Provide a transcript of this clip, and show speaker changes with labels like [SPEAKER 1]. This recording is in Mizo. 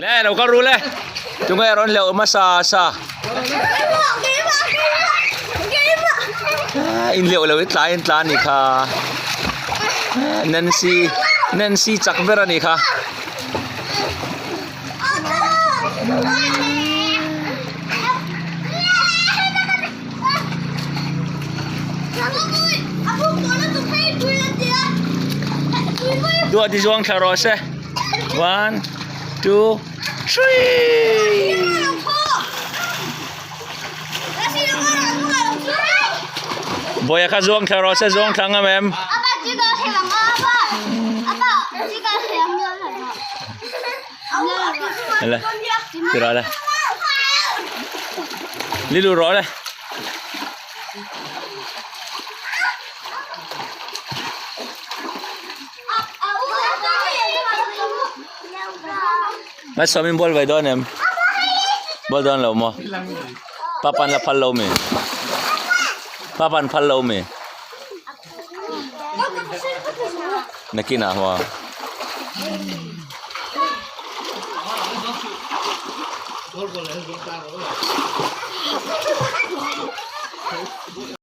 [SPEAKER 1] Le lo kal ru le. Tunge rawn leuh hmasa sa. In leuh lo i tlai in tla a nih kha. Nancy Nancy chak ber a nih kha. Duah ti zuang thla rawh se. 1 2 3 Bawiha kha zuang thla rawh se zuang thla ngam em? Le ti rawh le Lilu rawh le. Malsawm in ball ve dawn em? Ball dawn lo maw? Papan la phal lo mi? Papan phal lo mi? Nakinah maw?